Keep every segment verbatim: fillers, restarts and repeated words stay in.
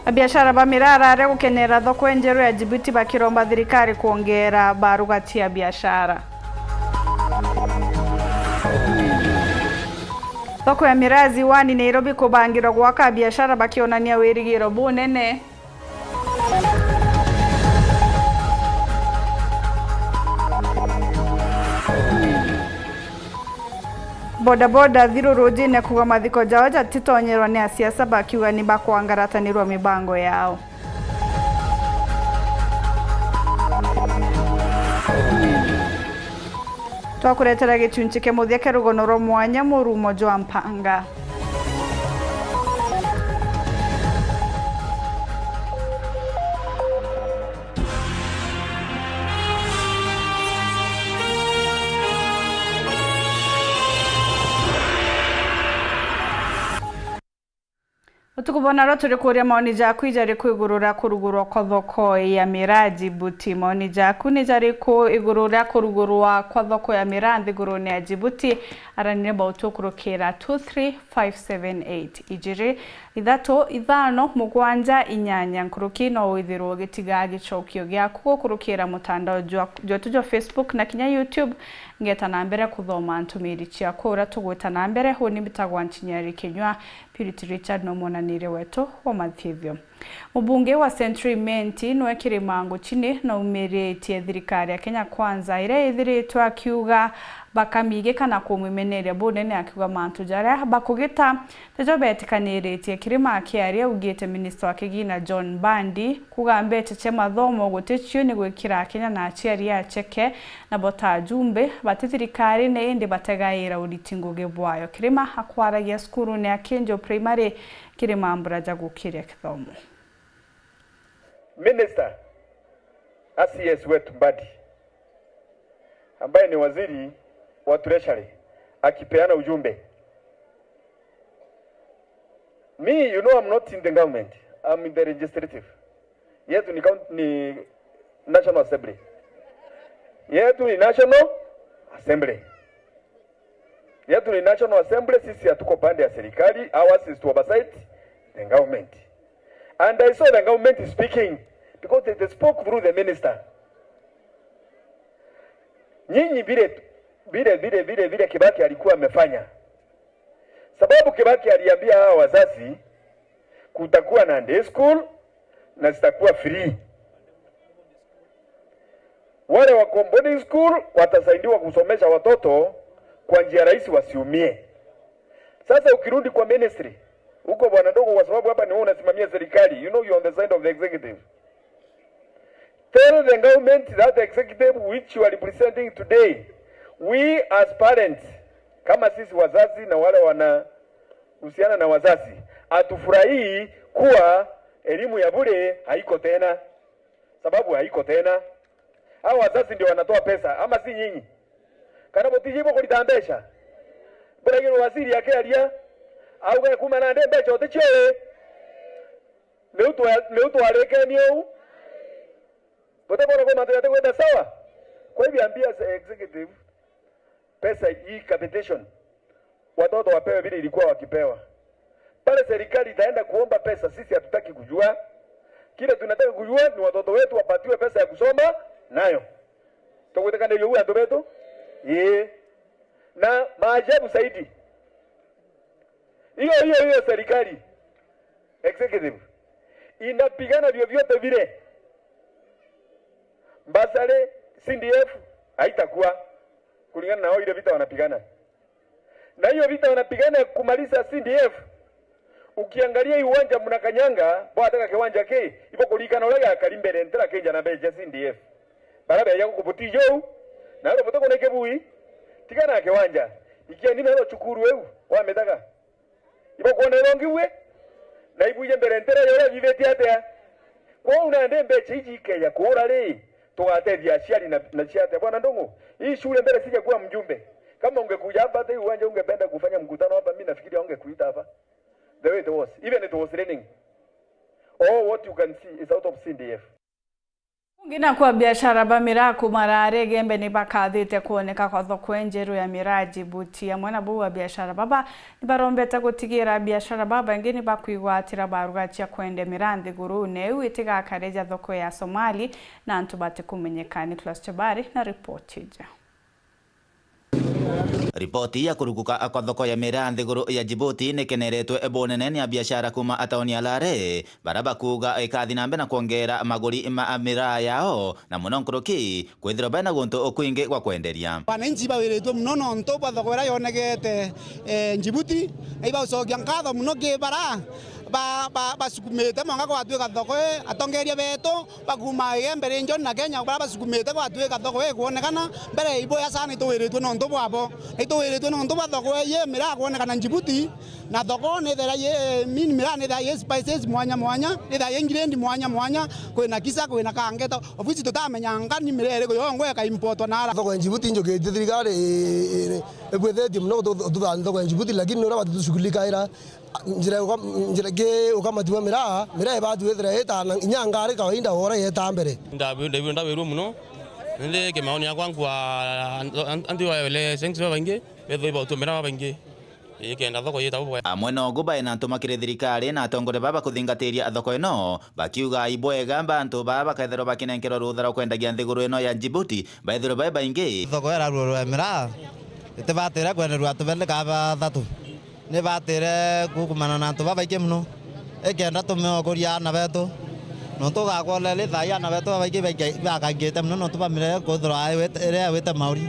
Abiashara ba miraa arare gukenera thoko enjeru ya Djibouti bakiromba thirikari kwongera barugati ya biashara. Thoko ya miraa Ziwani Nairobi kubangirwa gwaka, abiashara bakionania wirigiro bunene. Bodaboda thiru rujine kuga mathiko jao jatitonyerwa ni asiasa, bakiuga ni bakwangaratanirwa mibango yao. Twakuretera gichunchi kia muthia kia rugono rwa mwanya, murumo jwa mpanga. Utuku bwa narua turi kuria maoni jaku ijariku iguru ria kurugurwa kwa thoko ya miraa Djibouti. Maoni jaku ni jariku iguru ria kurugurwa kwa thoko ya miraa nthigurune ya Djibouti? Aranire bautu kurukira two three five seven eight, ijiri, ithatu, ithano, mugwanja, inyanya. Nkuruki no withirwe ugitiga gicokio giaku gukurukira mutandao jwa-, jwetu jwa Facebook na kinya YouTube. Ngeta na mbere kuthoma ntumiri ciaku uria tugwita na mbere. Uni mbitagwa Nchinyari Kinyua. Purity Richard no mwonanirie wetu wa mathithio. Mubunge wa Central Imenti nwe Kirima Nguchini naumiritie thirikari ya Kenya Kwanza iria ithiritwe akiuga bakamigika na kumwimeneria bunene, akiuga mantu jaria bakugita tijo betikaniritie. Kirima akiaria augite minista wa kigina John Mbadi kuga mbecha cia mathomo guticio ni gwikira Akenya na aciari acheke, nabo ta ajumbe bati thirikarine indi bategaira uriti ngugi bwayo. Kirima akwaragia cukurune ya Kinjo Primary kiri mambura ja gukiria kithomo. Minister, A C S wetu Mbadi, ambaye ni waziri wa treasury, akipeana ujumbe. Me, you know, I'm not in the government, I'm in the legislative. Yetu ni coun-, ni National Assembly. Yetu ni National Assembly. Yetu ni National Assembly, sisi hatuko pande ya serikali, ours is to oversight the government. And I saw the government speaking because they, they spoke through the minister. Nyinyi vile, vile, vile, vile, vile Kibaki alikuwa amefanya. Sababu Kibaki aliambia hawa wazazi kutakuwa na day school na zitakuwa free. Wale wako boarding school watasaidiwa kusomesha watoto kwa njia rahisi, wasiumie. Sasa ukirudi kwa ministry, huko bwana ndogo, kwa sababu hapa ni wewe unasimamia serikali, you know, you're on the side of the executive. Tell the government that the executive which you are representing today, we as parents, kama sisi wazazi na wale wanahusiana na wazazi, hatufurahii kuwa elimu ya bure haiko tena. Sababu haiko tena. Hao wazazi ndio wanatoa pesa, ama si nyinyi? Kana butiji bukurita mbeca? Buragirwo waziri akiaria, auga kuma nandi mbeca uticio ii. Niu twa-, niu twarikenie uu. Butabona kwa mantu jatigwita sawa? Kwa hivyo ambia se-, executive, pesa hii capitation, watoto wapewe vile ilikuwa wakipewa. Pale serikali itaenda kuomba pesa, sisi hatutaki kujua. Kile tunataka kujua ni watoto wetu wapatiwe pesa ya kusoma nayo. Tugwitikaniria uu antu betu? Ii. Na maajabu zaidi, hiyo, hiyo, hiyo serikali executive inapigana vyovyote vile. Bursary, C D F haitakuwa kulingana na wao ile vita wanapigana. Na hiyo vita wanapigana ya kumaliza C D F, ukiangalia hii uwanja mnakanyanga, bwataka kiwanja ki, ibo kulikana uria giakari mbere, ntira kinja na mbeca C D F. Bara beja gukubuti jou, na ro butukuna kibui, tigana na kiwanja. Ikieni na ro cukuru eu, wamitaga. Ibakwona irongi bwe, na ibwije mbere ntere ya uria bibeti atia. Kwou nandi mbecha iji ikeja kuura ri, tugatethia aciari na, na cia atia? Bwana Ndung'u, hii shule mbere sija kuwa mjumbe, kama ungekuja hapa hata hii uwanja ungependa kufanya mkutano hapa, mimi nafikiri haungekuita hapa. The way it was, even it was raining. All what you can see is out of C D F. Ngina kwa biashara ba miraa kuuma Rare Igembe ni bakathite kwoneka kwa thoko injeru ya miraa Djibouti. Amwe na bau, abiashara baba ni barombete gutigira abiashara babaingi ni bakwigwatira baruga cia kwendia miraa nthigurune iu itigakare ja thoko ya Somali na antu batikumenyeka. Nicholas Chabari na ripoti iji. Ripoti ya kuruguka kwa thoko ya miraa nthiguru ya Djibouti nikeneretwe bunene ni abiashara kuuma tauni ya Lare, baria bakuuga ikathi na mbere na kwongeera maguri ma miraa yao, na muno nkuruki kwithirwa bena guntu kwingi gwa kwenderia. Wananchi bawiritwe muno nontu bwa thoko iria yonekete, eh, Djibouti, na ibaucokia nkatho muno ki bara ba, ba, basukumite mwanka gwatwika thoko ii, atongeria betu bakuuma Igembe, Region na Kenya, baria basukumite gwatwika thoko ii kwonekana mbere iboya sana, ituwiritwe nontu bwabo, na ituwiritwe nontu bwa thoko ii miraa kwonekana Djibouti, na thoko nithera yi, I mean, miraa nithera yi spices mwanya mwanya, nithera yi ingredient mwanya mwanya, kwina kisa, kwina kangeta, of which tutamenya ngani miraa iriku yongwa ikaimportwa na ara. Thoko ya Djibouti injukitie thirikari i, i, ibwithetie muno gutu-, gututhania thoko ya Djibouti, lakini nuria batitushughulikia ira njira ya uka-, njira ki ukamati bwa miraa, miraa ibati withira itana inya ngari kawaida wora yeta mbere. Ndabi-, ndabi-, ndabirwe muno, indi kimaoni yakwa nkwa an-, an-, antu baele sensi babaingi, bethwe ibatumira babaingi, ikenda thoko yita bubwe. Amwe nogu baina ntuma kiri thirikari na atongoria baba kuthingatiria thoko ino, bakiuga ibwega bantu baba bakethirwa bakinenkerwa rutha rwa kwendagia nthiguru ino ya Djibouti, baithirwe bai baingi. Thoko iraruorwa ya miraa, itibatire kwenderwa antu beli ka bathatu. Nibatire kukumana na antu babaingi muno, ikenda tumeokoria aana betu. Nontu ugakwona ri thaai aana betu babaingi baika-, bakangite muno nontu ba miraa kwithirwa ai wite, iria wite mauri.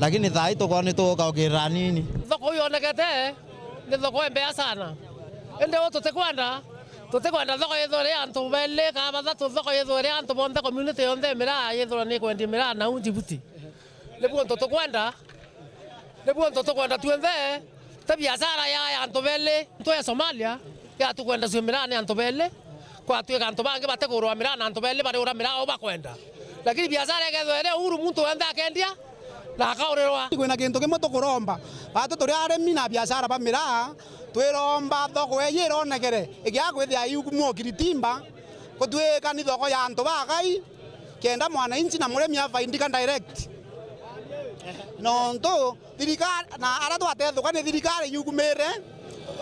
Lakini thaai tukwona ni tugukaukirira anini. Thoko uu yonekete ni thoko imbea sana. Indi uu tutikwenda, tutikwenda thoko yithwe iri antu beli ka bathatu, thoko yithwe iri antu bonthe, community yonthe ya miraa yithirwa ni kwendia miraa nau Djibouti. Nibu untu tukwenda, nibu untu tukwenda twionthe, ti biashara ya, ya antu beli, ntu ya Somalia, ya tukwenda cio miraa ni antu beli, kwatwika antu bangi batigurwa miraa na antu beli bariura miraa uu bakwenda. Lakini biashara ikethwa iri uhuru, muntu wenthe akendia na akaurirwa. Kwina kintu kimwe tukuromba, batu turi arimi na biashara ba miraa, twiromba thoko iji ironekere, igia kwithia iukumwa ukiritimba, gutwika ni thoko ya antu bakai, kenda mwananchi na murimi afaidika direct. Nontu thirikari, na aria twatethuka ni thirikari yukumire,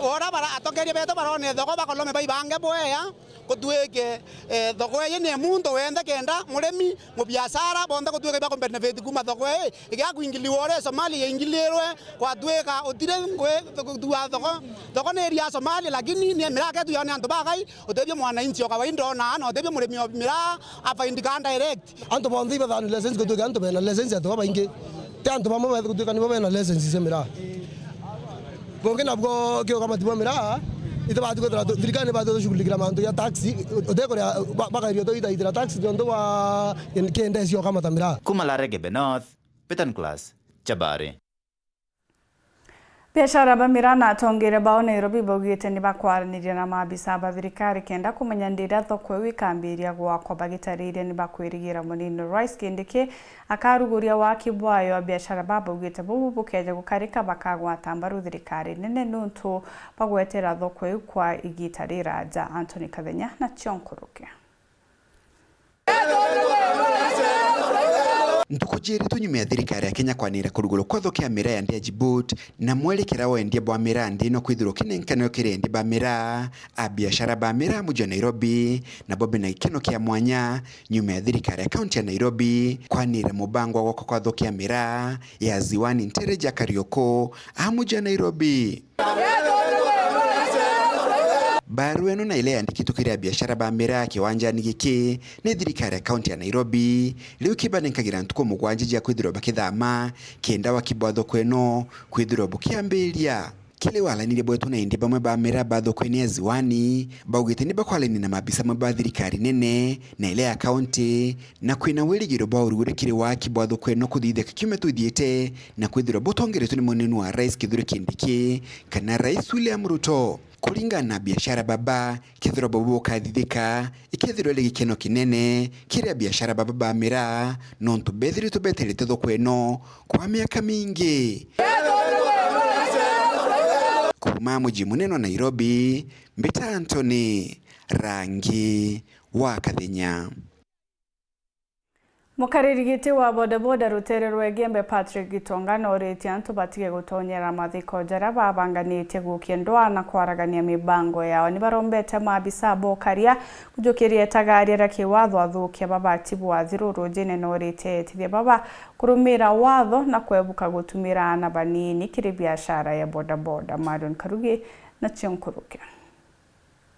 ora bara-, atongeria betu barone thoko bakolome baibange bwea, gutwike, eh, thoko iji ni muntu wenthe kenda murimi, mubiashara, bonthe gutwika ibakubenefit kuma thoko ii, igia kuingiliwa uria Somalia yaingilirwe, kwatwika utiri ngui kutua thoko. Thoko ni iria Somalia, lakini ni miraa ketu yao ni antu bakai, utethia mwananchi o kawaida ona, na utethia murimi o miraa afaidika direct. Antu bonthe ibathani license gutwika antu bena license antu babaingi. Ti antu bamwe bethe gutwika nibo bena license cia miraa. Bungi nabwo ki ukamati bwa miraa, itibati kwithira tu-, thirikari nibati gutushughulikira mantu ya taxi, utikuria ba-, bakairio tuitaitira taxi nontu bwa kin-, kindesi ukamata miraa. Kuma Lare Igembe North, Peter Nicholas, Chabari. Biashara ba miraa na atongeria bao Nairobi baugite ni bakwaraniria na maabisa ba thirikari kenda kumenya ndiria thoko iu ikambiria gwakwa. Bagitariria ni bakwirigira munini Rais Kindiki akaruguria waki bwayo. Abiashara ba baugite bubu bukeja gukarika bakagwata mbaru thirikari nene nuntu bagwetera thoko iu kwa igita riraja. Anthony Kathenya na cio nkuruki. Ntuku ciiritwe nyuma ya thirikari ya Kenya kwanira kurugurwa kwa thoko ya miraa ya nthi ya Djibouti, na mwerekera wa wendia bwa miraa nthi ino kwithirwa ukinenkanirwa kiri endia ba miraa, abiashara ba miraa muji wa Nairobi nabo bena gikeno kia mwanya nyuma ya thirikari ya kaunti ya Nairobi kwanira mubango wa gwakwa kwa thoko ya miraa ya Ziwani Ntereja Kariuki a muji wa Nairobi. Barua ino na iria yandikitwe kiri abiashara ba miraa kiwanjani giki ni thirikari ya kaunti ya Nairobi, riu kibanenkagira ntuku mugwanja cia kwithirwa bakithama, kenda waki bwa thoko ino kwithirwa bukiambiria. Kiri waraniria bwetu na endia bamwe ba miraa ba thoko ino ya Ziwani, baugite ni bakwarania na maabisa amwe ba thirikari nene na iria ya kaunti, na kwina wirigiro bwa uruguria kiri waki bwa thoko ino kuthithika kiumia tuthiite, na kwithirwa butongeretwe ni munini wa Rais Kithure Kindiki kana Rais William Ruto. Kuringana na abiashara baba, kethirwa bubu bukathithika, ikethirwa iri gikeno kinene kiri abiashara baba ba miraa, nontu bethiritwe beterete thoko ino kwa miaka mingi. Kuuma muji munene wa Nairobi, mbita Anthony Rangi wa Kathenya. Mukariri giti wa bodaboda rutere rwa Igembe Patrick Gitonga noritie antu batige gutonyera mathiko jaria babanganitie gukia ndwaa na kwaragania mibango yao. Nibarombete maabisa bokaria kujukiria itagaria ria kiwatho athukia babati bwa thiru rujine noritie etithia baba kurumira watho na kwebuka gutumira aana banini kiri biashara ya bodaboda. Marion Karugi nacio nkuruke.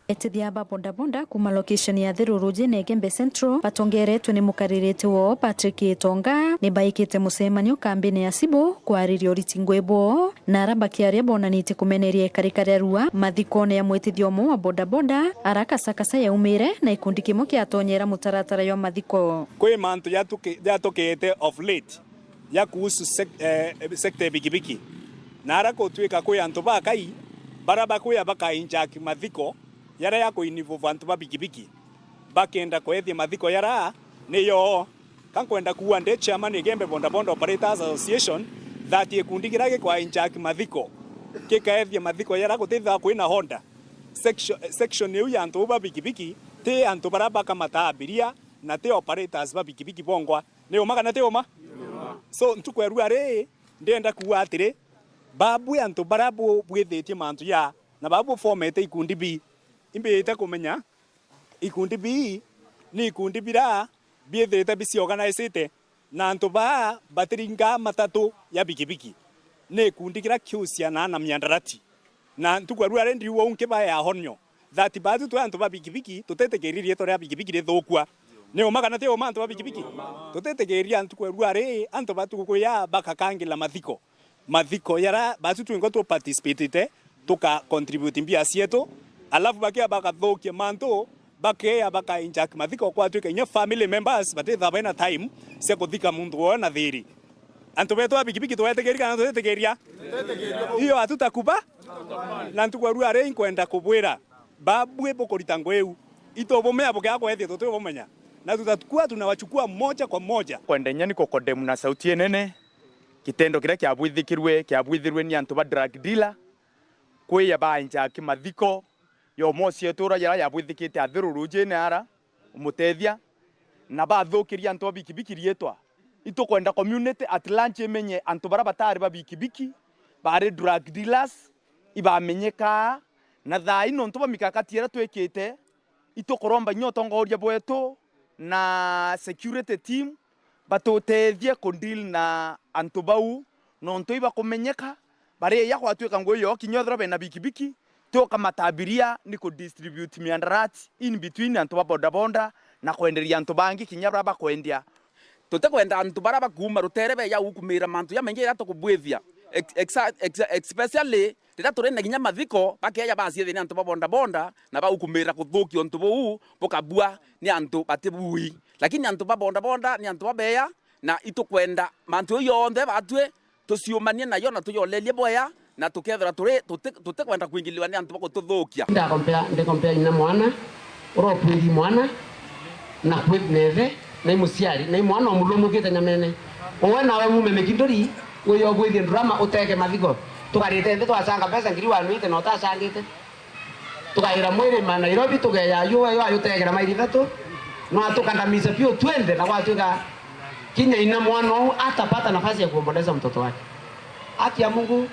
Etithia ba bodaboda kuma location ya Thiru Rujine Igembe Central batongeretwe ni mukaririte woo Patrick Gitonga ni baikite mucemanio kambini ya Sibu kwariria uriti ngwi bwoo, na ara bakiaria bonanitie kumeneria ikarika ria rua mathikone ya mwitithia umwe wa bodaboda ara kasakasa yaumire na ikundi kimwe kiatonyera mutaratara jwa mathiko. Kwi mantu jatuki-, jatukite of late ya kuhusu sek-, eh, sector ya bikibiki. Na ara gutwika kwi antu bakai bara bakwia baka hijack mathiko yara ya kuinvolve antu ba bikibiki, bakenda kwethia mathiko yara ni yoo. Ka nkwenda kuuga ndi chairman Igembe Bodaboda Operators Association, that gikundi kira gikwa hijack mathiko, gikaethia mathiko yara gutithwa kwina honda. Section, section iu ya antu ba bikibiki, ti antu bara bakamata abiria, na ti operators ba bikibiki bongwa. Ni uma kana ti uma? So, ntuku ya rua ri, ndenda kuuga atiri, babwi antu bara bu-, bwithitie mantu ya, na bara bufomete ikundi bi, imbite kumenya, ikundi bi, ni ikundi bira biithirite biciorganisite, na antu baa batiringaa matatu ya bikibiki. Ni ikundi kira kiusianaa na miandarati. Na ntuku ya rua ri ndiuga unki bae ahonio. That baatu twi antu ba bikibiki, tutitikiririe riitwa ria bikibiki rithukua. Ni uma kana ti uma antu ba bikibiki? Tutitikiriria ntuku ya rua ri antu batu kuya bakakangila mathiko. Mathiko yara baatu twingwa tu participatite, tuka contribute mbia cietu, alafu bakia bakathukia mantu, bakeya baka hijack mathiko, kwatwika inya family members batithaa baina time cia kuthika muntu woo na thiri. Antu betu a bikibiki twetikiri kana tutitikiria? Iyo atutakuba. Na ntuku ya rua ri inkwenda kubwira, babwi bukurita ngui iu, itubumea bukia kwethia tutibumenya, na tutakuwa tunawachukua moja kwa moja. Kwenda inya ni kukondemu na sauti inene kitendo kiria kiabwithikirwe, kiabwithirwe ni antu ba drug dealer, kwiya ba hijack mathiko, ya umwe ucio itura jara yabwithikite Athiru Rujine ara, umutethia, na bathukiria antu ba bikibiki riitwa. Itukwenda community at large imenye antu bara batari ba bikibiki, bari drug dealers, ibamenyekaa, na thaa ii nontu bwa mikakati iria twikite, itukuromba inya utongoria bwetu na security team batutethie ku deal na antu bau, nontu ibakumenyeka, bariya gwatwika ngui yoo kinya ethirwa bena bikibiki, tukamata abiria ni ku distribute miandarati in between antu ba bodaboda na kwenderia antu bangi kinya baria bakwendia. Tutikwenda antu baria bakuuma rutere beja gukumira mantu jamaingi jaria tukubwithia, ex-, exa-, exa-, especially riria turi na kinya mathiko, bakeja baciethia ni antu ba bodaboda na bagukumira kuthukia untu buu bukabua ni antu batibui. Lakini antu ba bodaboda ni antu babeya, na itukwenda mantu jau jonthe batwi tuciumanie najo na tujolerie bwea, na tukethirwa turi tuti-, tutikwenda kwingilirwa ni antu ba gututhukia. Ndakompea, ndikompea ina mwana, urokuiri mwana, na kwi methe, na i muciari, na i mwana umulumukite nyamene. Uwe nawe wume mikinduri, wiyobwithie drama, uteke mathiko. Tukarite nthi twacanga mbeca ngiri wanwite na utacangite. Tukaira mwiri ma Nairobi, tugeya yu, we yo ayutegera mairi ithatu. No atukandamiza piu twenthe, na gwatuika kinya ina mwana uu atapata nafasi ya kuomboleza mtoto wake. Haki ya Mungu,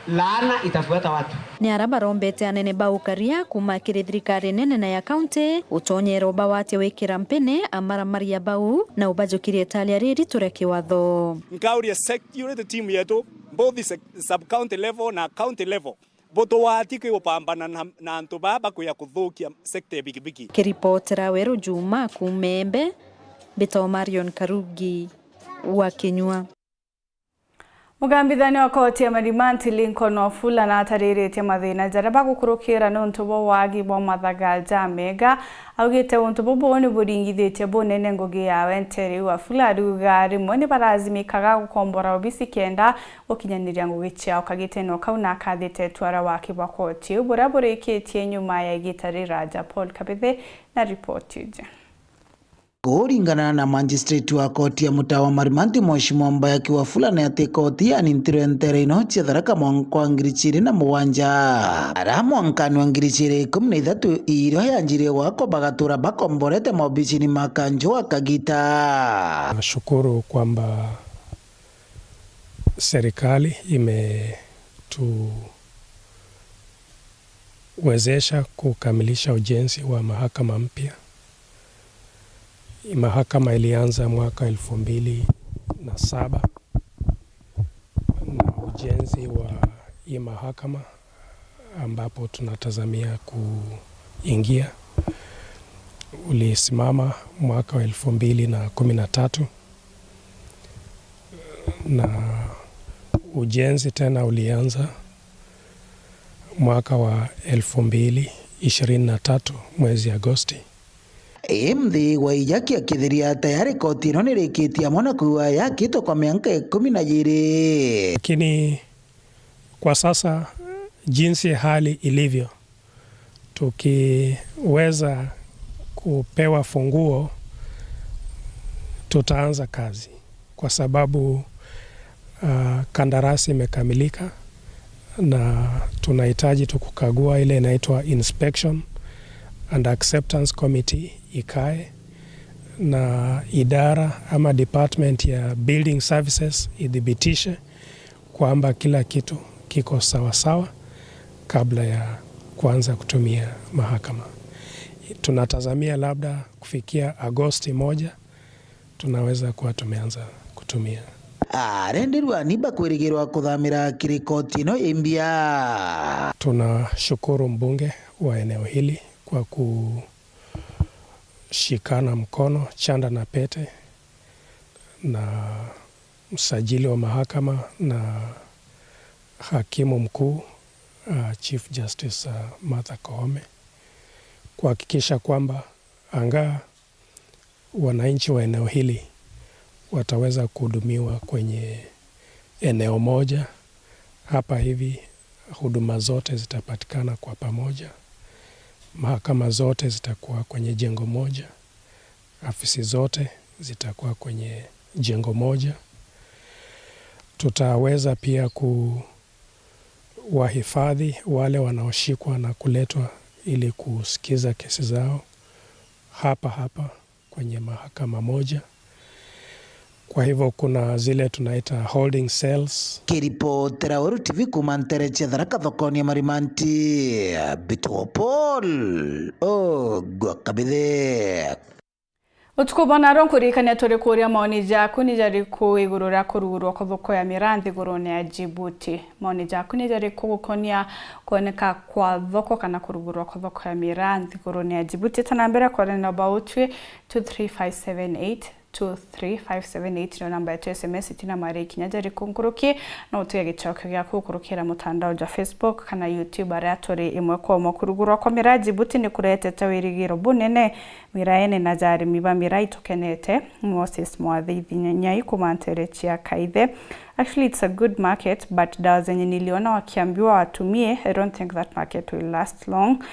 laana itafuata watu. Ni ara barombete anene ba ukaria kuuma kiri thirikari nene na ya kaunti, utonyero bawatia wikira mpene amaramaria bau na ubajukirie taria riri turia kiwatho. Nkauria security team yetu, both sec-, sub county level na county level, butuwati ki gupambana na, na antu baa bakwia kuthukia sector ya bikibiki. Kiripotera Weru Juma kuuma Embe, mbitagwa Marion Karugi wa Kinyua. Mugambithania wa koti ya Marimanti Lincoln Wafula natariritie mathina jaria bagukurukira niuntu bwa wagi bwa mathaga ja mega. Augite untu bubu ni buringithitie bunene ngugi yawe. Ntere Wafula ariuga rimwe ni barazimikaga gukombora obisi kenda gukinyaniria ngugi ciao. Kagitene o kau nakathite twara waki bwa koti iu buria burikitie nyuma ya igita riraja. Paul Kabithe na ripoti iji. Kuringana na magistrate wa koti ya mutaa wa Marimanti, Mheshimiwa Mbayaki Wafula, ni ati koti yanintirwe nteere ino cia Tharaka mwanka wa ngiri ciiri na mugwanja, ara mwankani wa ngiri ciiri ikumi na ithatu irio yanjirie gwakwa bagatuura bakomborete maobicini ma kanju wa kagita. Nashukuru kwamba serikali imetuwezesha kukamilisha ujenzi wa mahakama mpya. Hii mahakama ilianza mwaka elfu mbili na saba, na ujenzi wa hii mahakama ambapo tunatazamia kuingia ulisimama mwaka wa elfu mbili na kumi na tatu, na ujenzi tena ulianza mwaka wa elfu mbili ishirini na tatu mwezi Agosti. Ii mthi wa ijaki akithiria tayari koti ino nirikitie amwe na kuua yakitwe kwa mianka ikumi na iiri. Lakini kwa sasa, jinsi hali ilivyo, tukiweza kupewa funguo, tutaanza kazi kwa sababu, ah, kandarasi imekamilika na tunahitaji tu kukagua ile inaitwa inspection and acceptance committee ikae na idara ama department ya building services ithibitishe kwamba kila kitu kiko sawa sawa kabla ya kuanza kutumia mahakama. Tunatazamia labda kufikia Agosti moja, tunaweza kuwa tumeanza kutumia. Arenderwa ni bakwirigirwa kuthamira kiri koti ino imbia. Tunashukuru mbunge wa eneo hili kwa kushikana mkono chanda na pete na msajili wa mahakama na hakimu mkuu, uh, Chief Justice, uh, Martha Koome, kuhakikisha kwamba angaa wananchi wa eneo hili wataweza kuhudumiwa kwenye eneo moja. Hapa hivi huduma zote zitapatikana kwa pamoja, mahakama zote zitakuwa kwenye jengo moja, afisi zote zitakuwa kwenye jengo moja. Tutaweza pia kuwahifadhi wale wanaoshikwa na kuletwa ili kusikiza kesi zao hapa hapa kwenye mahakama moja. Kwa hivyo kuna zile tunaita holding cells. Kiripotera Weru T V kuuma ntere cia Tharaka thokoni ya Marimanti, Mbitwa Paul Ogwa Kabithe. Utuku bwa naro nkuririkania turi kuria maoni jaku ni jariku iguru ria kurugurwa kwa thoko ya miraa nthigurune ya Djibouti. Maoni jaku ni jariku gukonia kwoneka kwa thoko kana kurugurwa kwa thoko ya miraa nthigurune ya Djibouti? Eta na mbere kwaria na bautwi two three five seven eight two three five seven eight nio namba yetu ya S M S, itina maria ikinya jariku nkuruki, no utige gicokio giaku gukurukira mutandao jwa Facebook kana YouTube, aria turi imwe kwa umwe. Kurugurwa kwa miraa Djibouti ni kuretete wirigiro bunene miraene na jarimi ba miraa itukenete. Moses Mwathi Ithinyanyai kuuma ntere cia Kaithe. Actually, it's a good market, but dawa zenye niliona wakiambiwa watumie, I don't think that market will last long.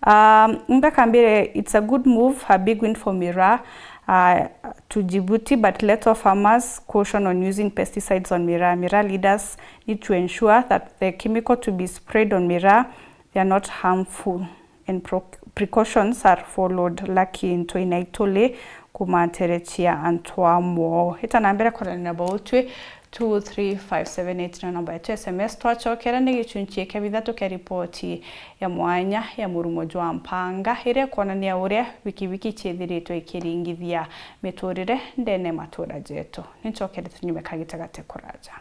Um, mbeka mbere, it's a good move, a big win for miraa, uh, to Djibouti, but let all farmers caution on using pesticides on miraa. Miraa leaders need to ensure that the chemical to be sprayed on miraa, they are not harmful and pro-, precautions are followed. Lucky Ntwina Ituli kuuma ntere cia Antwamo. Eta na mbere kwaria na bautwi two three five seven eight na namba yetu ya S M S. Twacokera ni gicunci kia bithatu kia ripoti ya mwanya ya murumo jwa mpanga, iria ikwonania uria wiki wiki ciithiritwe ikiringithia miturire ndene matura jetu. Ni ncokere tunyume kagita gate kuraja.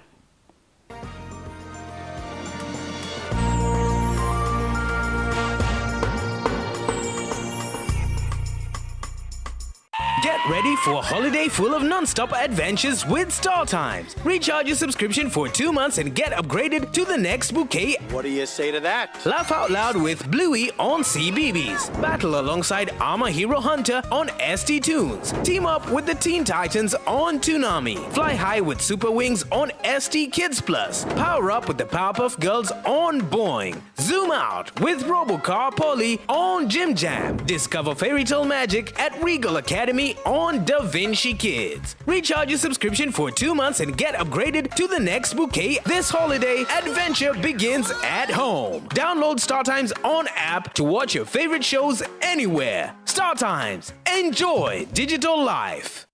Get ready for a holiday full of non-stop adventures with Star Times. Recharge your subscription for two months and get upgraded to the next bouquet. What do you say to that? Laugh out loud with Bluey on C B B S. Battle alongside Armor Hero Hunter on S T Tunes. Team up with the Teen Titans on Toonami. Fly high with Super Wings on S T Kids Plus. Power up with the Powerpuff Girls on Boing. Zoom out with Robocar Poly on Jim Jam. Discover fairy tale magic at Regal Academy on Da Vinci Kids. Recharge your subscription for two months and get upgraded to the next bouquet this holiday. Adventure begins at home. Download StarTimes on app to watch your favorite shows anywhere. StarTimes. Enjoy digital life.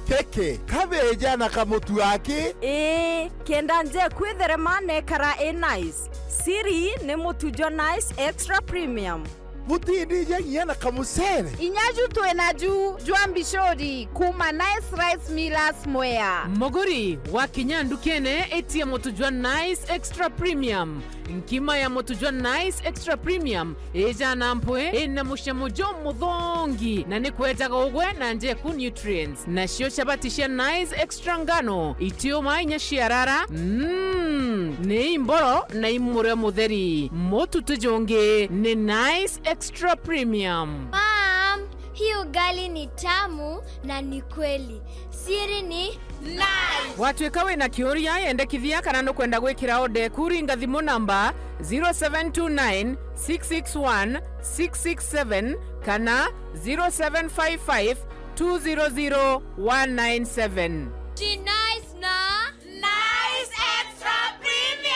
Kiki kabeeja na kamutu aki? Ii, kenda nje kwitherema nekara i nice. Siri ni mutu jwa Nice Extra Premium. Butindija kinya na kamucere. Inya ju twi naju jwa mbicuri kuuma Nice Rice Millers Mwea. Muguri, wakinya ndukene, itia mutu jwa Nice Extra Premium. Nkima ya mutu jwa Nice Extra Premium ijaa na mpwi, ina mucamo jumuthongi, na ni kwejaga ugwe na njeku nutrients. Nacio chabati cia Nice Extra ngano, itiuma inya ciarara, mm, ni imboro na imurio mutheri. Mutu ti jungi, ni Nice Extra Premium. Mom, hii ugali ni tamu na ni kweli. Siri ni Nice. Watwika wina kiuria, yendekithia kana nukwenda gwikira order eku, ringa thimu namba zero seven two nine, six six one, six six seven kana zero seven five five, two zero zero, one nine seven. Ti Nice na Nice Extra Premium.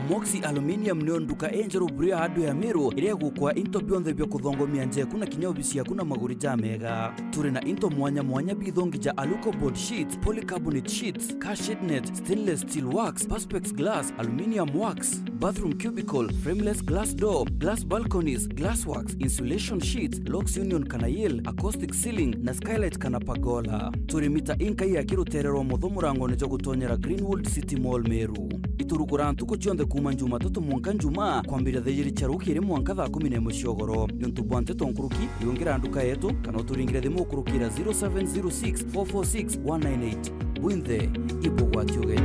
Moxie Aluminium nio nduka injeru buru ya andu ya Meru iria igukwa into bionthe bia kuthongomia njeku na kinya obisi yaku na maguri jamega. Turi na into mwanya mwanya bithongi ja Alucobond sheets, polycarbonate sheets, car shade net, stainless steel works, perspex glass, aluminium works, bathroom cubicle, frameless glass door, glass balconies, glass works, insulation sheets, locks union kana yale, acoustic ceiling na skylight kana pagola. Turi mita inkai ya kirutere rwa mutho murangone jwa gutonyera Greenwood City Mall Meru. Iturugura ntuku cionthe kuuma Jumatatu mwanka Njumaa, kwambiria thaa ijiri cia rukiri mwanka thaa kumi na imwe cia ugoro. Niuntu bwa nteto nkuruki, riungira nduka yetu kana uturingire thimu ukurukira zero seven zero six, four four six, one nine eight. Bwinthe, ibugwati ugeni.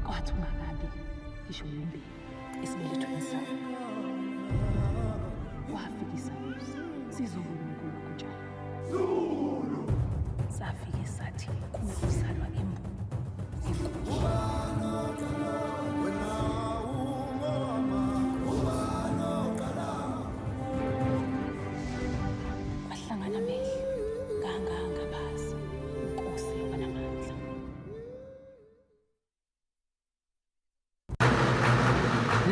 Watu magadi, kisho yumbi, is built to insult. Wafikisa, sizo kuja. Safi gisati, kume kusarwa imbu. Matlangana meli, ganga anga basi, nkosi wana mantla.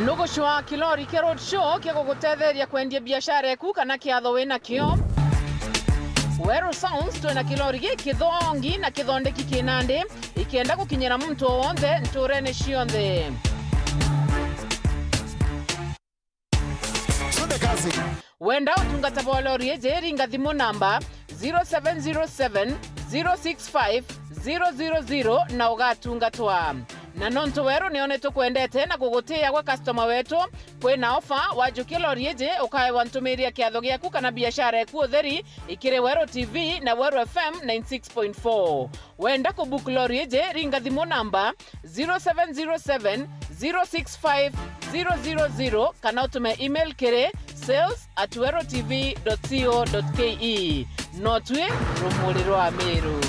Nugucwa kilori kia road show kia gugutetheria kwendia biashara eku kana kiatho wina kio. Weru Sounds twina kilori gi kithongi na kithondeki kinandi, ikienda gukinyira muntu o wonthe nturene cionthe. Twende kazi. Wenda utungata bwa lori iji, ringa thimu namba zero seven zero seven, zero six five, zero zero zero na ugatungatwa. Na nontu weru ni onetwe kwendete na kugutiia gwe customer wetu, kwina ofa, wajukia lori iji, ukaewa ntumiri ya kiatho giaku kana biashara eku utheri, ikiri Weru T V na Weru F M ninety six point four. Wenda kubook lori iji, ringa thimu namba zero seven zero seven, zero six five, zero zero zero kana utume email kiri sales at weru T V dot co dot K E. No twi rumuri rwa Meru.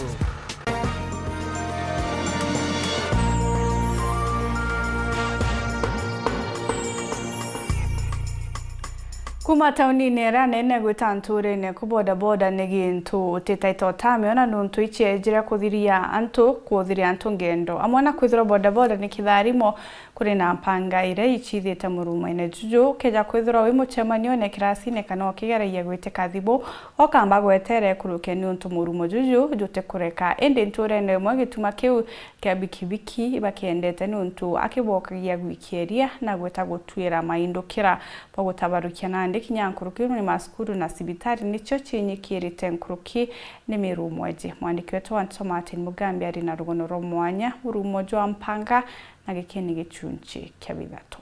Kuma taunine iria nene gwita nturene ku bodaboda ni gintu utitaita utamiona, nuntu iciejire kuthiria antu, kuthiria antu ngendo. Amwe na kwithirwa bodaboda ni kitharimo, kuri na mpanga iria icithite murumoine juju. Ukeja kwithirwa wi mucemanione, kirasine kana ukigeragia gwitika thimu, ukamba gwetere ikuruke niuntu murumo juju jutikureka. Indi nturene imwe gituma kiu kia bikibiki bakiendete niuntu akibokagia gwikieria na gwita gutwira maindukira bwa gutabarukia nandi kinya nkuruki ni masukuru na cibitari nicio cinyikirite nkuruki ni mirumo iji. Mwandiki wetu wa nteto Martin Mugambi ari na rugono rwa mwanya, murumo jwa mpanga, na giki ni gichunchi kia bithatu.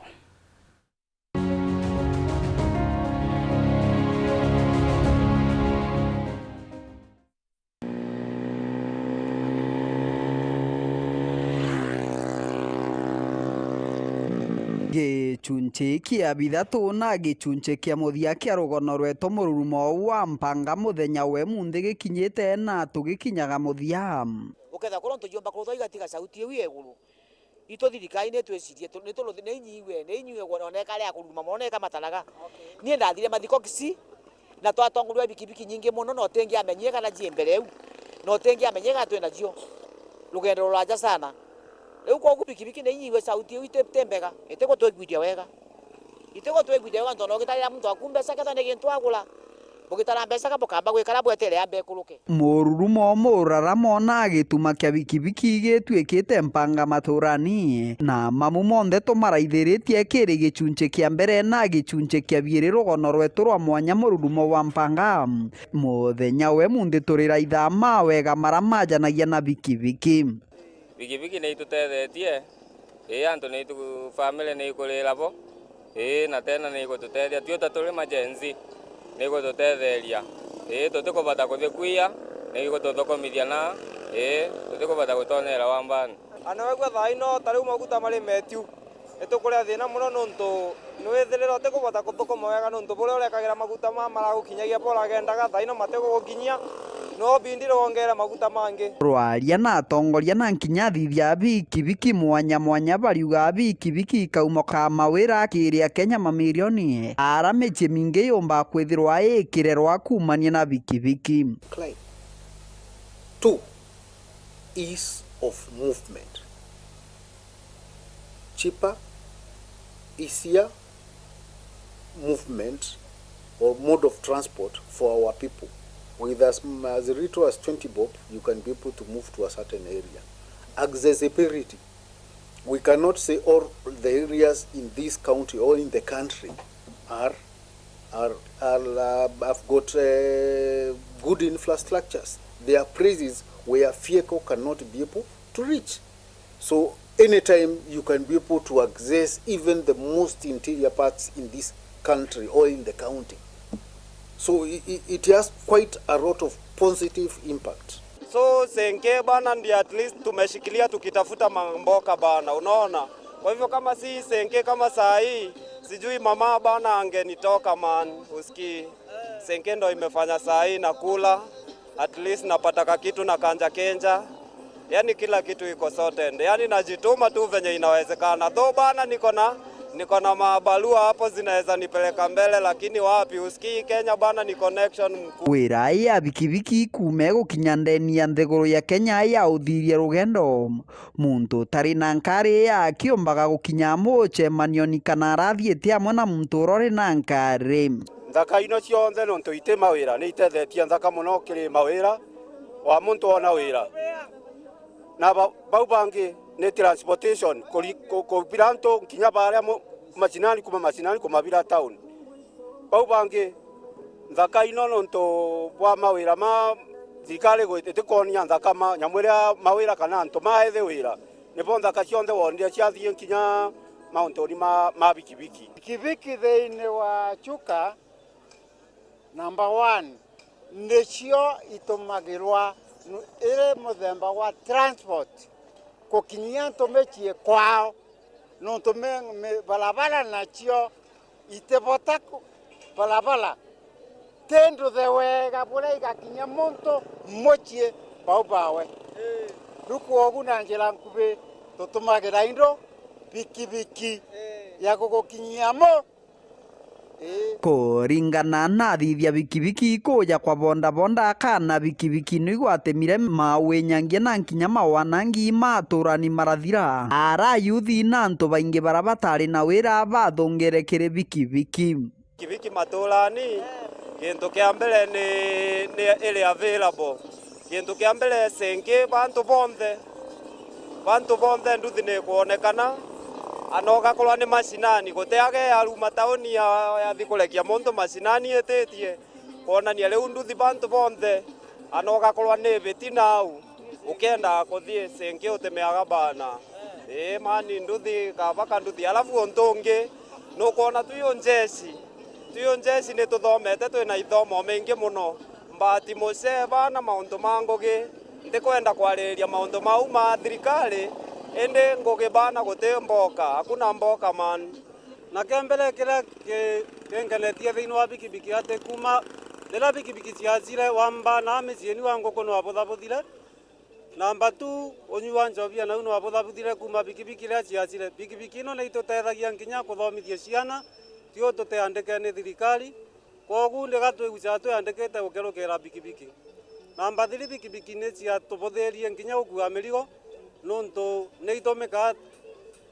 Gi Gichunchi kia bithatu na gichunchi kia muthia kia rugono rwetu mururumo wa mpanga muthenya wa imunthi gikinyite na tugikinyaga muthia. Ukethira kuria untu jumba kuruthwa igatiga sauti iu ya iguru. Itu thirikari ni twicirie, tu-, ni turu-, ni inyiwe, ni inyiwe gwa-, ona ikari ya kururuma mono na ikamataraga. Okay. Nie ndathire mathiko Kisii, na twatongorua bikibiki nyingi mono, na utingiamenyie kana cie mbere iu, na utingiamenyie kana twi nacio. Rugendo ruraja sana. Riu kwogu bikibiki ni inyiwe sauti iu iti, ti mbega, itigutwiguithia wega. Itigutwiguithia wega, ntontu ugitarira muntu waku mbeca, kethira ni gintu agura, bugitara mbeca ka bukamba gwikara bweterea mbe ikuruke. Mururumo, muraramo na gituma kia bikibiki gituikite mpanga maturani, na mamu monthe tumaraithiritie kiri gichunchi kia mbere na gichunchi kia biiri rugono rwetu rwa mwanya mururumo wa mpanga. Muthenya we munthi turiraitha mawega mara majanagia na bikibiki. Bikibiki ni itutethetie, ii, antu ni itu-, family ni ikurira bo, ii, na tena ni igututethia. Twi ta turi ma Gen Z, ni igututetheria, ii, tutikubota kuthikuia, ni igututhukumithia na, ii, tutikubota gutonyera wambani. Ana wegua thaa ino, ta riu maguta mari metiu. Itukuria thina mono nontu nwithirira utikubota kuthukuma wega nontu buria urekagira maguta maa maragukinyagia bo uragendaga, thaa ino matigugukinyia, no bindire wongere maguta mangi. Rwaria na atongoria na nkinya athithia a bikibiki mwanya mwanya bariuga bikibiki ikaumoka mawira akiri Akenya mamirioni, ara micii mingi yumba kwithirwa ikirerwa kuumania na bikibiki. Climb. Two, ease of movement. Cheaper, easier movement or mode of transport for our people. With as, as little as twenty bob, you can be able to move to a certain area. Accessibility. We cannot say all the areas in this county or in the country are, are, are, uh, have got, uh, good infrastructures. There are places where vehicle cannot be able to reach. So anytime you can be able to access even the most interior parts in this country or in the county. So it, it, it has quite a lot of positive impact. So senke bana ndi at least tumeshikilia tukitafuta mamboka bana, unaona? Kwa hivyo kama si senke kama saa hii, sijui mama bana angenitoka man, usikii. Senke ndo imefanya saa hii nakula, at least napata kakitu na kanja kenja. Yani kila kitu iko sorted. Yani najituma tu venye inawezekana. Though bana niko na, niko na mabarua hapo zinaweza nipeleka mbele, lakini wapi, usikii Kenya bana ni connection mkuu. Wira ya bikibiki kuuma gukinya ndeni ya nthiguru ya Kenya ya uthiria rugendo. Muntu utari na nkari akiumbaga gukinya mucemanioni kana arathiite amwe na muntu uria uri na nkari. Nthaka ino cionthe nontu iti mawira, ni itethetie nthaka mono kiri mawira wa muntu ona wira. Na ba-, bau bangi ni transportation, kuri-, ku-, kubira antu nkinya baria mu-, macinani, kuma macinani kumabira town. Bau bangi nthaka ino nontu bwa mawira ma thirikari gwi-, itikonia nthaka ma nyamu iria mawira kana antu maethi wira. Nibo nthaka cionthe wonire ciathii nkinya mauntuni ma, ma bikibiki. Bikibiki thiini wa Chuka, number one, nicio itumagirwa nu-, iri muthemba wa transport gukinyia antu micii kwao, nontu mi-, mi-, barabara nacio itibota ku-, barabara ti nduthe wega buria igakinya muntu mucii bau bawe. Riu kwogu na njira nkubi tutumagira indu bikibiki ya gugukinyia mu. Ii. Kuringana na athithia bikibiki, kuja kwa bondabonda kana bikibiki no igwatemire mawinyangia na nkinya mawanangi ma aturani marathira. Ara ayuthi na antu baingi bara batari na wira bathungire kiri bikibiki. Kibiki maturani, gintu kia mbere ni, ni iri available. Gintu kia mbere, senke bantu bonthe, bantu bonthe nduthi ni ikwonekana, ana ugakorwa ni macinani, guti aga yaruma tauni ya, yathi kurekia muntu macinani ititie, kwonania riu nduthi bantu bonthe, ana ugakorwa ni biti nau. Ukiendaga kuthii senke utimiaga bana. Ii, mani nduthi, kabaka nduthi. Alafu untu ungi, nukwona twi unjeci. Twi unjeci nituthomete, twina ithomo maingi muno. Mbati mucee bana mauntu ma ngugi. Ntikwenda kwaririria mauntu mau ma thirikari, indi ngugi bana guti mboka, hakuna mboka man. Na kia mbere kiria ki-, kinkenetie thiini wa bikibiki ati kuuma riria bikibiki ciacire, wamba na miciini wa nguku nwabuthabuthire. Namba tu, unyui wa njobi ya nau nwabuthabuthire kuuma bikibiki riria ciacire. Bikibiki ino ni itutethagia nkinya kuthomithia ciana, tio tutiandike ni thirikari. Kwogu ndiga twigucaga twiandikite gukerukira bikibiki. Namba three, bikibiki ni ciatubuthirie nkinya gukua mirigo, nontu ni itumikaa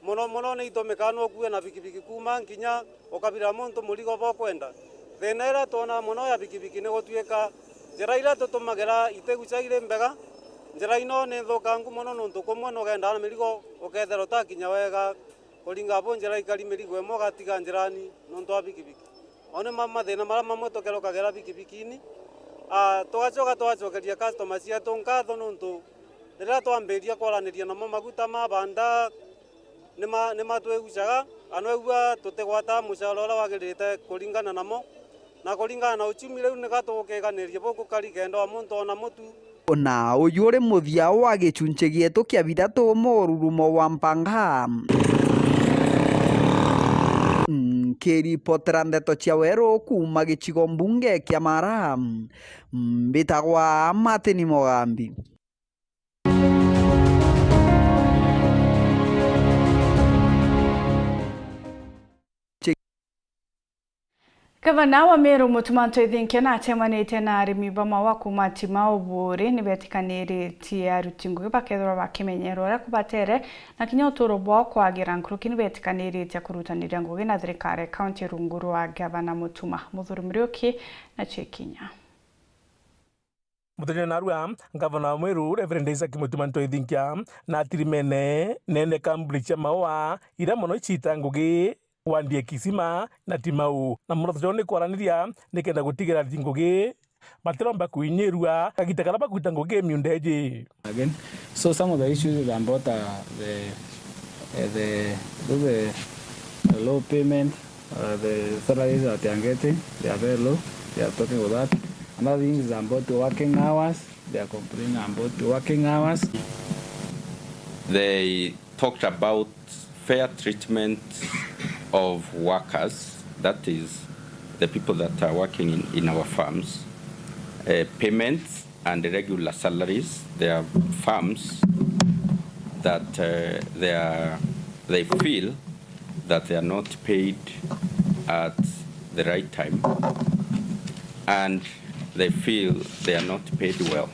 mono mono, ni itumikaa nukue na bikibiki kuuma nkinya ukabira muntu murigo bokwenda. Thina iria twona mono ya bikibiki ni gutuika njira iria tutumagira itiguca iri mbega. Njira ino ni nthukangu mono, nontu kumwe nugendaa na mirigo ukethira utakinya wega. Kuringa abo njira ikari mirigo imwe ugatiga njirani nontu wa bikibiki. Mau ni ma-, mathina maria mamwe tukerukagira bikibikini. Ah, tugacoka twacokeria customer cietu nkatho nontu riria twambiria kwaraniria namo maguta ma banda ni ma-, ni matwigucaga, na nwigua tutigwata mucara uria wagirite kuringana namo. Na kuringana na uchumi riu, niga tugukiganiria bukukari kenda o muntu ona mutu. Na uyu uri muthia wa gichunchi gietu kia bithatu, mururumo wa mpanga. Nkiripotera ndeto cia weru kuuma gicigo mbunge kia Mara, mbitagwa Martin Mugambi. Gavana wa Meru Mutuma M'Ethingia na acemanitie na arimi ba maua kuuma Timau Buuri ni betikaniritie aruti ngugi bakethirwa bakimenyerwa uria kubatere na kinya uturo bwao kwagira nkuruki. Ni betikaniritie kurutaniria ngugi na thirikari ya kaunti rungu rwa Gavana Mutuma. Muthuri Muriuki na Cikinya. Muthenya narua, Ngavana wa Mweru, Reverend Isaac Mutuma M'Ethingia, na atirimene nene kambuni cia maua iria mono iciita ngugi wandi ya Kisima na Timau. Na muoroto jwao ni kwaraniria nikenda gutigira ati ngugi batiromba kwinyirua kagita karia bakuruta ngugi miunda iji. Again. So some of the issues is about, uh, the, uh, the, the, the low payment, uh, the salaries that they are getting, they are very low. They are talking about that. Another thing is about the working hours. They are complaining about the working hours. They talked about fair treatment of workers, that is, the people that are working in, in our farms, uh, payments and regular salaries. There are farms that, uh, they are, they feel that they are not paid at the right time and they feel they are not paid well.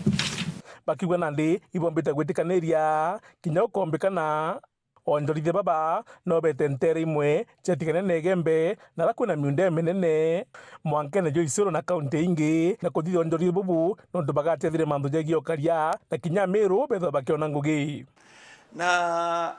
Bakiuga nandi ibombite gwitikaniria kinya ukombikana onjorithia baba no bete ntere imwe ciatigane na Igembe na aria kwina miunda iminene mwankene jwa Isiolo na kaunti ingi, na kuthithia onjorithia bubu nontu bagatethire mantu jegie ukaria na kinya Meru bethwa bakiona ngugi. Na,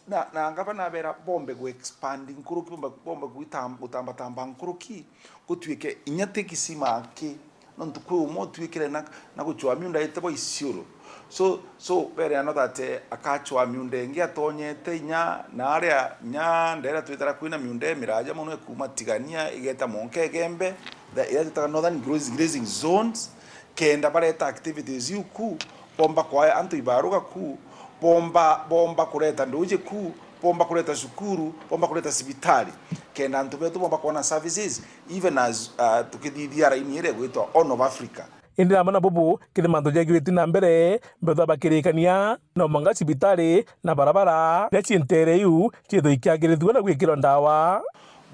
na, na ngavana abera bombe gu expand nkuruki, bombe, bombe gwitam-, gutambatamba nkuruki, gutuike inya ti Kisima aki, nontu kwi umwe utuikire na, na gucwa miunda ite bwa Isiolo. So, so, bereano that, eh, akacwa miunda ingi atonyete inya na aria, inya ndera twitara kwina miunda imiraja mono ikuma Tigania igeta monka Igembe, the, iria twitaga northern grazing, grazing zones, kenda bareta activities iu ku, bomba kwaa antu ibaruga ku, bomba, bomba kureta nduji ku, bomba kureta cukuru, bomba kureta cibitari, kenda antu betu bomba kwona services, even as, uh, tukithithia raini iria igwitwa Horn of Africa. Indi namwe na bubu kiri mantu jegiriti na mbere, mbethwa bakirikania no mwanka cibitari na barabara iria cii ntere iu ciithwe ikiagirithua na gwikirwa ndawa.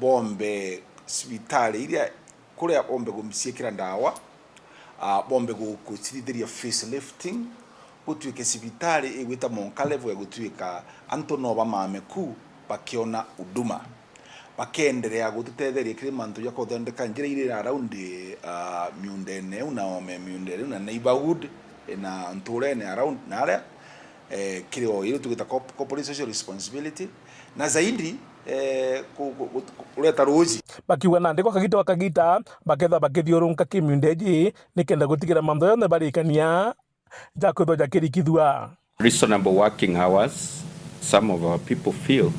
Bombe cibitari iria kuria bombe guciikira ndawa, ah, bombe gu-, gucithithiria facelifting, gutuike cibitari igwita monka level ya gutuika antu no bamame ku bakiona huduma. Bakenderea gututetheria kiri mantu ja kuthondeka njira iria iri around, ah, miundene iu na ome miundene iu na neighborhood, eh, na nturene around na aria, eh, kiri o iria tugita corp-, corporate social responsibility. Na zaidi, eh, ku-, ku-, ku-, kureta ruuji. Bakiuga nandi gwa kagita gwa kagita, bakethwa bakithiurunka kimiunda iji, nikenda gutigira manthu jonthe barikania jakwithwa jakirikithua. Reasonable working hours, some of our people feel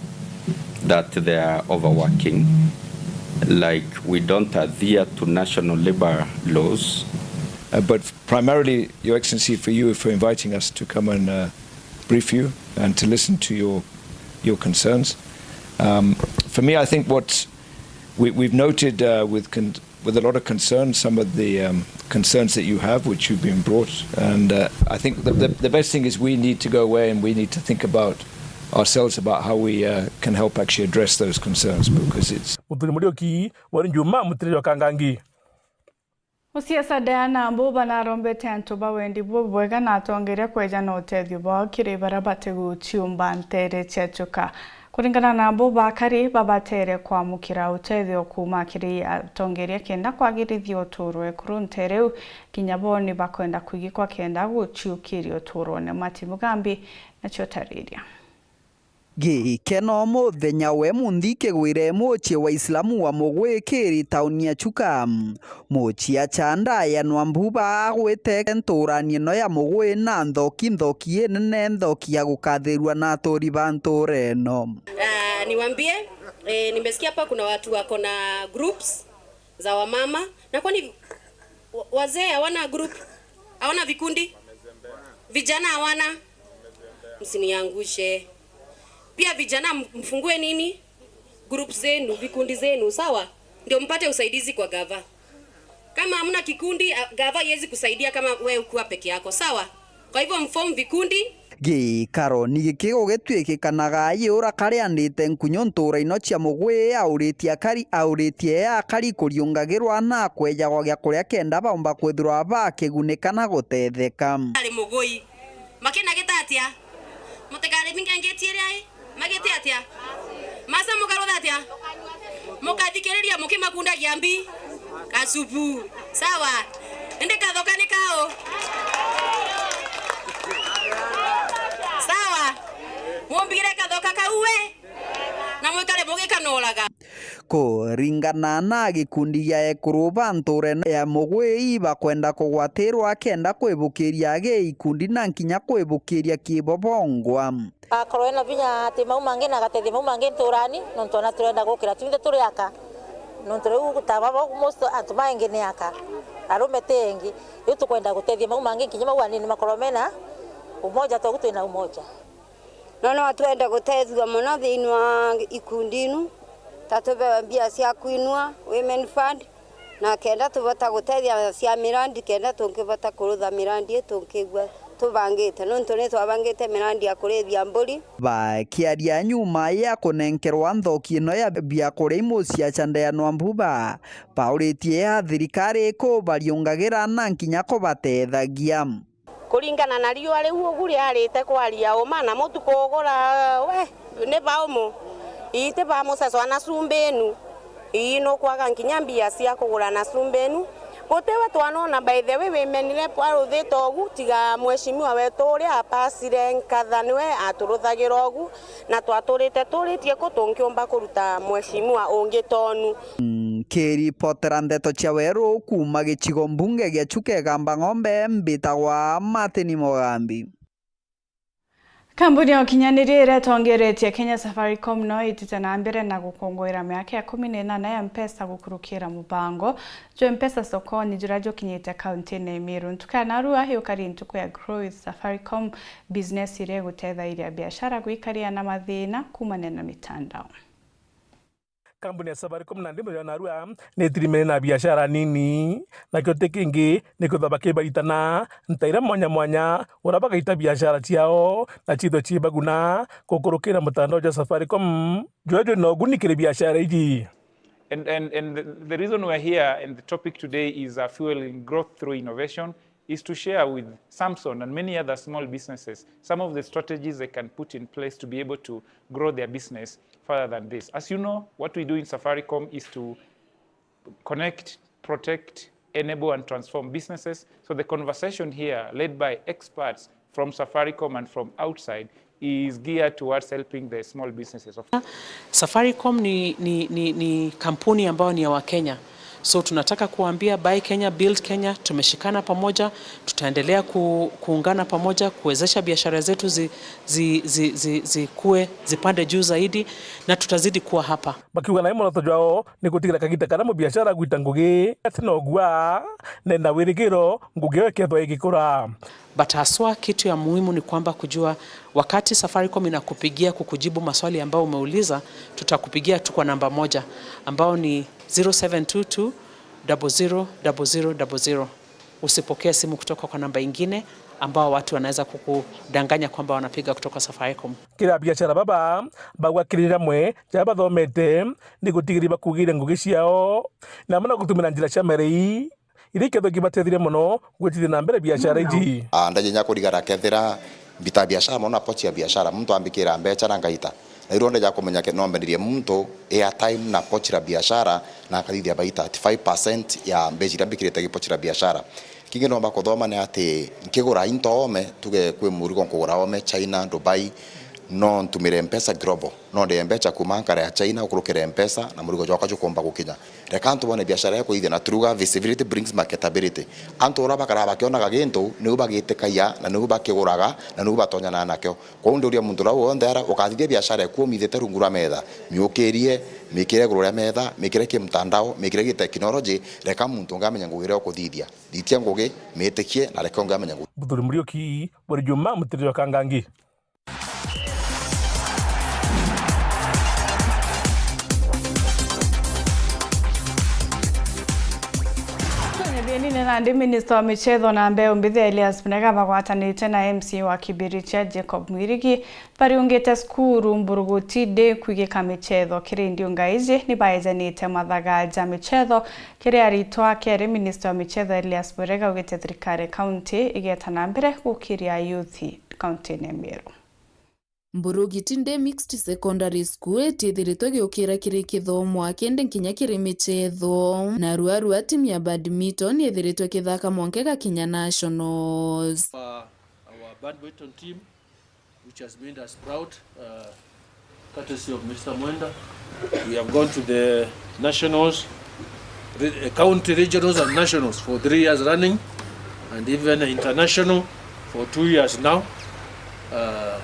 that they are overworking, like we don't adhere to national labor laws. Uh, but primarily, Your Excellency, for you, for inviting us to come and, uh, brief you and to listen to your, your concerns. Um, For me, I think what we, we've noted, uh, with con-, with a lot of concern some of the, um, concerns that you have, which you've been brought, and, uh, I think the, the, the best thing is we need to go away and we need to think about ourselves about how we, uh, can help actually address those concerns, because it's Muturi Muriuki, Wari Njuma, Mutiriri wa Kangangi. Musiasa Diana Mbuba narombete antu ba wendi bubwega na atongeria kweja na utethio bwao kiri baria batiguciumba nteere cia chuka. Kuringana na Mbuba, akari babatere kwamukira utethio kuuma kiri atongeria kenda kwagirithia uturo ekuru nteere iu, kinya bo ni bakwenda kwigikwa kenda guciukiria uturone. Mati Mugambi nacio tariria. Gikeno muthenya we munthi kigwire mucii wa Islamu wa Mugwi kiri tauni ya Chuka. Mucii acha ndayanwa Mbuba agwite nturani ino ya Mugwi na nthoki, nthoki inene, nthoki ya gukathirua na aturi ba ntura ino. Ah, niwaambie, eh, nimesikia hapa kuna watu wako na groups za wamama. Na kwani wa-, wazee hawana group? Hawana vikundi? Vijana hawana? Msiniangushe. Pia vijana m-, mfungue nini? Group zenu, vikundi zenu, sawa? Ndio mpate usaidizi kwa gava. Kama hamna kikundi, a, gava haiwezi kusaidia kama wewe ukiwa peke yako, sawa? Kwa hivyo mform vikundi. Gikaro ni giki gugitwikikanaga ayiura karia andite nkunyu ntura ino cia Mugwi auritie akari, auritie akari kuriungagirwa na kwejagwa gia kuria kenda baumba kwithirwa bakigunika na gutetheka. Ari Mugwi. Makenagita atia? Mutikari mingengetie ria i? Magite atia? Masa mukarutha atia? Mukathikiriria mukimakundagia mbi? Kasubu. Sawa. Indi kathoka ni kao? Sawa. Mumbigire kathoka kau we? Na mwikare mugikanoraga. Kuringana na gikundi gia ekuru ba ntura ino ya Mugwi, bakwenda kugwatirwa kenda kwibukiria gi ikundi na nkinya kwibukiria kibo bongwa. Akorwo ena vinya ati mau mangi na agatethia mau mangi nturani, nontu ona turenda gukira twinthe turi aka. Nontu riu ta baba most antu maingi ni aka. Arume ti engi. Riu tukwenda gutethia mau mangi nkinya mau anini makorwo mena umoja, togu twina umoja. No, no twende gutethua mono thiini wa ikundi inu, ta tubewe mbia cia kwinua, Women Fund, na kenda tubota gutethia cia mirandi, kenda tungibota kurutha mirandi ii tungigua tubangite, nontu ni twabangite mirandi ya kurithia mburi. Bakiaria nyuma ya kunenkerwa nthoki ino ya biakuria imucia cha Ndeanwa Mbuba, bauritie ya thirikari ikubariungagira na nkinya kubatethagia. Kuringana na riua riu ugu riarite kwaria uma na mutuku ugura, we, ni baumu. Ii ti ba mucacwa na cumbi inu. Ii nukwaga nkinya mbia cia kugura na cumbi inu. Gutiwe twanona by the way wimenire kwaruthite ugu, tiga mheshimiwa wetu uria apasire nkatha niwe aturuthagira ugu, na twaturite turitie ku tungiumba kuruta mheshimiwa ungi tonu. Nkiripotera ndeto cia weru kuuma gicigo mbunge gia Chuka Igamba Ng'ombe, mbitagwa Martin Mugambi. Kambuni ya ukinyaniria iria itongeretie Kenya Safaricom no itite na mbere na gukunguira miaka ikumi na inana ya Mpesa gukurukira mubango jwa Mpesa sokoni juria jukinyite kaunti-ini ya Meru. Ntuku ya narua yukari ntuku ya Grow with Safaricom Business iria igutethairia biashara gwikaria na mathina kuumania na mitandao. Kambuni ya Safaricom nandi muthenya wa narua ni itirimene na biashara nini, nakio ti kingi ni kwithwa bakibaritana ntaira mwanya mwanya uria bagaita biashara ciao na ciithwe cii baguna gukurukira mutandao jwa Safaricom, juria jwina uguni kiri biashara iji. And, and, and the, the reason we're here and the topic today is, uh, fueling growth through innovation, is to share with Samson and many other small businesses some of the strategies they can put in place to be able to grow their business further than this. As you know, what we do in Safaricom is to connect, protect, enable and transform businesses. So the conversation here, led by experts from Safaricom and from outside, is geared towards helping the small businesses. Of Safaricom ni, ni, ni, ni kampuni ambayo ni ya Wakenya. So tunataka kuambia Buy Kenya, Build Kenya, tumeshikana pamoja, tutaendelea ku-, kuungana pamoja, kuwezesha biashara zetu zi-, zi-, zi-, zi-, zikue, zipande juu zaidi, na tutazidi kuwa hapa. Bakiuga nae mworoto jwao ni gutigira kagita karia mubiashara agwita ngugi ati nogua nenda wirigiro ngugi iyo ikethwa igikura. But haswa kitu ya muhimu ni kwamba kujua wakati Safaricom inakupigia kukujibu maswali ambayo umeuliza, tutakupigia tu kwa namba moja, ambao ni zero seven two two double zero double zero double zero. Usipokee simu kutoka kwa namba ingine ambao watu wanaweza kukudanganya kwamba wanapiga kutoka Safaricom. Kiri abiashara baba bagwakirira mwe ja bathomete ni gutigiria bakugire ngugi ciao na amwe na gutumira njira cia merei iria ikethagua ibateithirie mono gwitithia na mbere biashara iji. Ah, ndaje nya kurigara kethira mbita biashara mono na pochi ya biashara, muntu ambikira mbecha na ngaita. Na irio ndeja kumenya ke-, no mbenirie muntu airtime na pochi la biashara na akathithia baita thirty-five percent ya mbecha iria mbikirite gi pochi la biashara. Kingi nomba kuthoma ni ati nkigura into ome, tuge kwi murigo nkugura ome China, Dubai, no ntumire mpesa global. No ndie mbecha kuuma nkara ya China ukurukire mpesa na murigo jwakwa jukumba gukinya. Reka antu bone biashara ya kuithia na turuga visibility brings marketability. Antu uria bakara bakionaga gintu niu bagitikagia na niu bakiguraga na niu batonyanaga nakio. Kwou ndiuria muntu uria wonthe ara ukathithia biashara eku umithite rungu rwa metha, miukirie, mikire iguru ria metha, mikire kimtandao, mikire giteknology, reka muntu ungi amenye ngugi iria ukuthithia. Thitia ngugi, mitikie na reka ungi amenye ngugi. Buthuri Muriuki, buri Juma, mutiri jwa Kangangi. Kwenye thienine nandi, minista wa michetho na mbeu mbithi Elias Murega bagwatanite na M C A wa Kibirichia Jacob Mwirigi bariungite cukuru Mburuguti Day kwigika michetho. Kiri ndiunga iji ni baejanite mathaga ja michetho kiri aritwa. Keri minista wa michetho Elias Murega augite thirikari ya kaunti igeta na mbere gukiria youth kaunti-ini ya Meru. Mburugiti Day Mixed Secondary School itithiritwe giukira kiri kithomo a kende nkinya kiri michetho. Na ruarua timu ya badminton ithiritwe kithaka mwanka igakinya nationals. Uh, our badminton team, which has made us proud, uh, courtesy of Mister Mwenda, we have gone to the nationals, re-, uh, county regionals and nationals for three years running, and even international for two years now. Uh,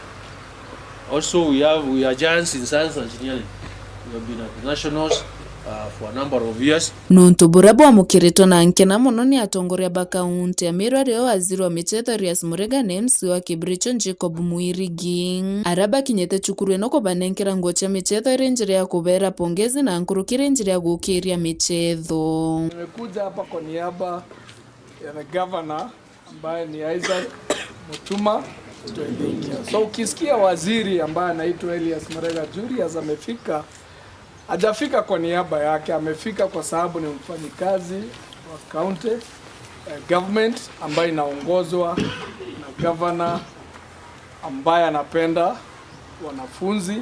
also, we have, we are giants in science and engineering. We have been at the nationals, uh, for a number of years. Nuntu buria bwamukiritwe na nkena mono ni atongoria ba kaunti ya Meru, ario waziri wa michetho Elias Murega na M C A wa Kibirichia Jacob Mwirigi, aria bakinyite cukuru ino kubanenkera nguo cia michetho iri njira ya kubera pongezi na nkuruki iri njira ya gukiria michetho. Nimekuja hapa kwa niaba ya the governor ambaye ni Isaac Mutuma Twethingia. So ukisikia waziri ambaye anaitwa Elias Murega Julius amefika, hajafika kwa niaba yake, amefika kwa sababu ni mfanyikazi wa county, eh, government ambayo inaongozwa na governor ambaye anapenda wanafunzi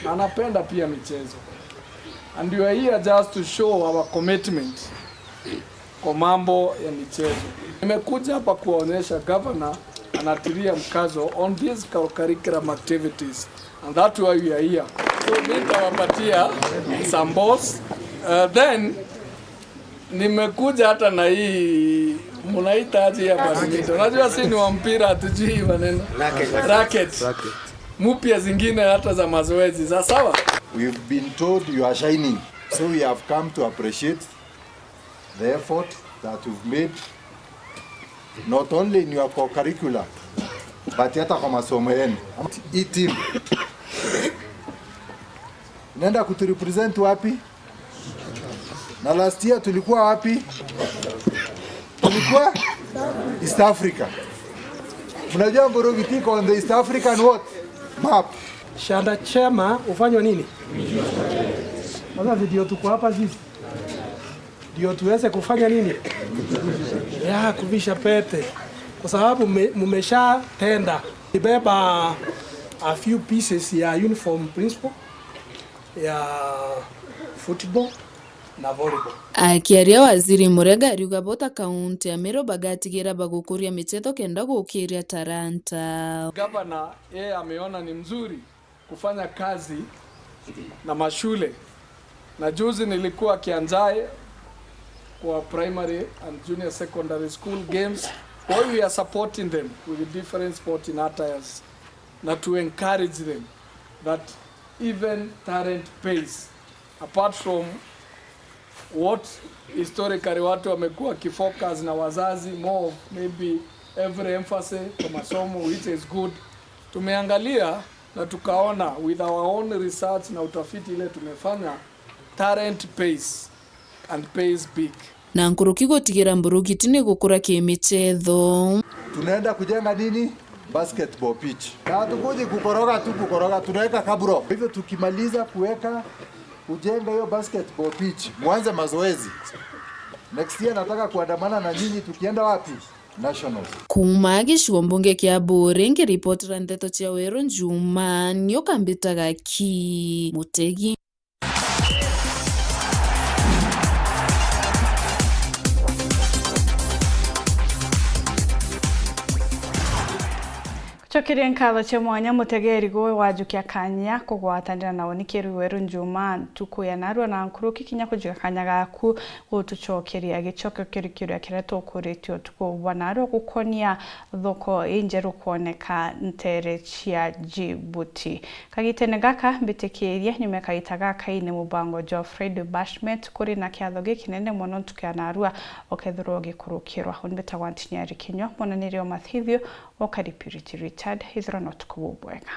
na anapenda pia michezo. And we are here just to show our commitment kwa mambo ya michezo. Nimekuja hapa kuwaonyesha governor anatilia mkazo on these co-curriculum activities, and that's why we are here. So, mi nitawapatia some balls. Uh, then, nimekuja hata na hii, mnaita aje ya badminton? Unajua si ni wa mpira, hatujui hii maneno. Racket. Racket. Racket. Mupya zingine hata za mazoezi, za sawa? We've been told you are shining, so we have come to appreciate the effort that you've made, not only in your co-curricular, but hata kwa masomo yenu. Hii team inaenda kuturepresent wapi? Na last year tulikuwa wapi? Tulikuwa East Africa. Mnajua Mburugiti iko on the East African what? Map. Shanda chema hufanywa nini? Sasa ndio tuko hapa sisi. Ndio tuweze kufanya nini? Ya, kuvisha pete. Kwa sababu mme-, mmeshatenda. Nibeba a few pieces ya uniform principal ya football na volleyball. Akiaria, Waziri Murega ariuga bo ta kaunti ya Meru bagatigira bagukuria michetho kenda gukiria taranta. Gavana yeye ameona ni mzuri kufanya kazi na mashule. Na juzi nilikuwa Kianjai, kwa primary and junior secondary school games, while we are supporting them with different sporting attires, na to encourage them that even talent pays. Apart from what historically watu wamekuwa wakifocus na wazazi more of maybe every emphasis kwa masomo, which is good. Tumeangalia na tukaona with our own research na utafiti ile tumefanya, talent pays and pays big. Na nkuruki gutigira mburugiti ni gukura kimichetho. Tunaenda kujenga nini? Basketball pitch. Na hatukuji kukoroga tu kukoroga, tunaweka kabro. Kwa hivyo tukimaliza kuweka, kujenga hiyo basketball pitch, mwanze mazoezi. Next year nataka kuandamana na nyinyi tukienda wapi? Nationals. Kuuma gicigo mbunge kia Buuri, ngiripotera ndeto cia Weru Njuma, nioka mbitaga ki Mutegi. Gucokeria nkatho cia mwanya mutegeri gwe wajukia kanya kugwatanira na unikiri Weru Njuma ntuku ya narua na nkuruki kinya kujukia kanya gaku gutucokeria gicokio kiria kiria tukuritio utuku bwa narua gukonia thoko injeru kwoneka ntere cia Djibouti. Kagitene gaka mbitikirie nyuma ya kagita gaka ine mubango Geoffrey de Bashmet kuri na kiatho gikinene mono ntuku ya narua ukethirwa ugikurukirwa. Uni mbitagwa Ntinyari Kinyua, monanirio mathithio ukari Purity Richard, ithirwa na utuku bubwega.